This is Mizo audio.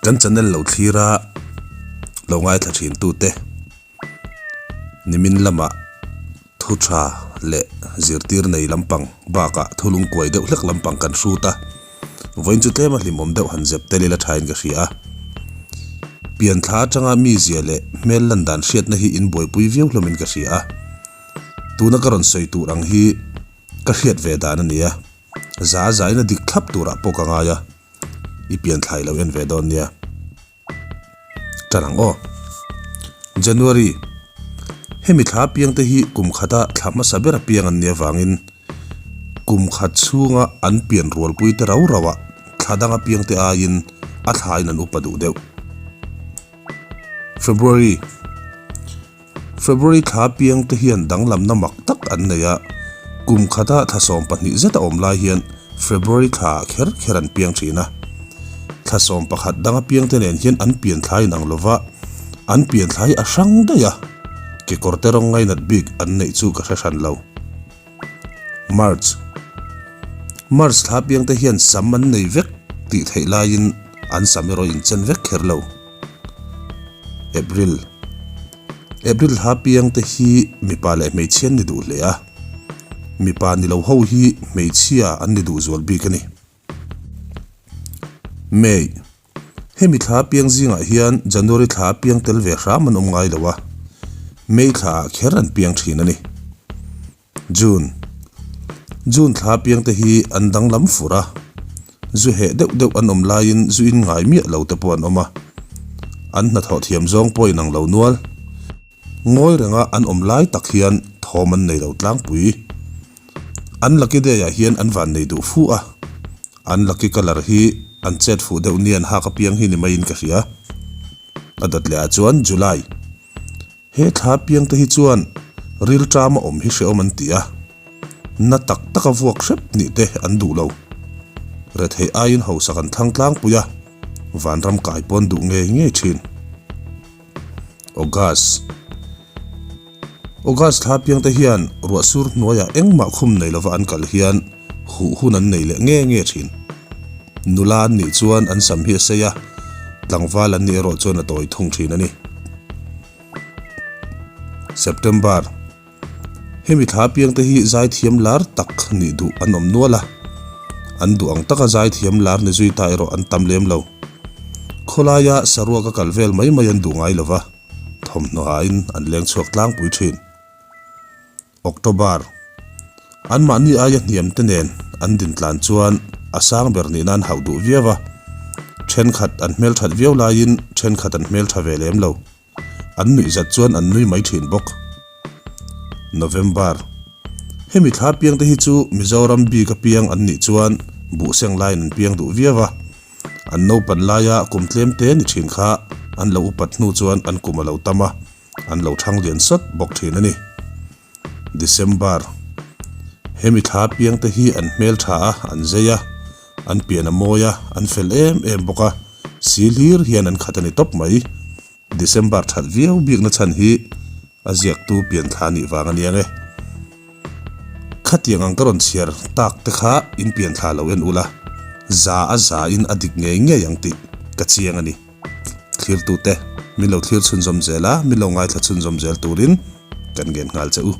Kan channel lo thlir a, lo ngaithla thin tute nimin lama thu tha leh zirtir nei lampang bakah thu lungkuai deuh hlek lampang kan hrut a, vawiin chu tlem a hlimawm deuh han zep tel ila thain ka hria a. Pian thla atanga mizia leh hmel lan dan hriatna hi in buaipui viau hlawmin ka hria a, tuna ka rawn sawi tur ang hi ka hriat ve dan a ni a, za zaina dik thlap turah pawh ka ngai a. I pian thlai lo en ve dawn nia. Tan ang aw. January, Hemi thla piangte hi kum khata thla hmasa ber apiang an nih avangin kum khat chhunga an pian rualpuite rau rauah thla dang apiangte aiin a thlain an upa duh deuh. February, February thla piangte hian danglamna mak tak an nei a, kum khata thla 12 zet a awm lai hian February thlaah kher kher an piang thin a. Thla 11 danga piangte nen hian an pian thla inang lova, an pian thla hi a hrang daih a, kekawrte rawng ngainat bik an neih chu ka hre hran lo. March March thla piangte hian sam an nei vek tih theih laiin an sam erawh inchen vek kher lo. April April thla piangte hi mipa leh hmeichhia an ni duh hle a, mipa ni lo ho hi hmeichhia an ni duh zual bik a ni. May Hemi thla piang zingah hian January thla piang tel ve hram an awm ngai lo a, May thlaah kher an piang thin a ni. June June thla piangte hi an danglam fur a, zu heh deuh deuh an awm laiin zu in ngai miah lo te pawh an awm a, an hnathawh thiam zawng pawh inang lo nual. Ngawi renga an awm lai tak hian thawm an nei lo tlangpui. An lucky day ah hian an van nei duh fu a, an lucky colour hi an chet fuh deuh nian hak apiang hi ni maiin ka hria. A dawt leh ah chuan July. He thla piangte hi chuan rilṭama awm hi hrehawm an ti a, na tak taka vuak hrep nih te an duh lo. Retheih aiin hausak an thlang tlangpui a, vanram kai pawh an duh ngei ngei ṭhin. August August thla piangte hian ruahsur hnuaiah engmah khum nei lova an kal hian huh hun an nei leh nge nge ṭhin. Nula an nih chuan an sam hi a sei a, tlangval an nih erawh chuan a tawi thung thin a ni. September, Hemi thla piangte hi zaithiam lar tak nih duh an awm nual a, an duh ang taka zaithiam lar ni zui ta erawh an tam lem lo. Khawlaia saruak a kal vel mai mai an duh ngai lo va, thawmhnaw hain an leng chhuak tlangpui thin. October, Anmahni aia hniam te nen an din tlan chuan a sang ber nih nan hauh duh viau a, thenkhat an hmelthat viau laiin thenkhat an hmeltha ve lem lo. An nuih zat chuan an nui mai thin bawk. November, Hemi thla piang te hi chu Mizoram bik a piang an nih chuan buhseng laiin an piang duh viau a, an naupan laia kum tlem te ni thin kha an lo upat hnu chuan an kum a lo tam a, An lo thang lian sawt bawk thin a ni. December, Hemi thla piangte hi an hmel tha a, an zei a, an pian a mawi a, an fel em em bawk a, si hlir hian an khat a ni tawp mai. December that viau bikna chhan hi a ziaktu pian thla nih vang a nia nge. Khatiang ang ka rawn chhiar tak te kha in pian thla lo en ula, za a za in a dik ngei ngei ang tih ka chiang a ni. Thlirtute, min lo thlir chhunzawm zel a, min lo ngaithla chhunzawm zel turin kan ngen nghal che u.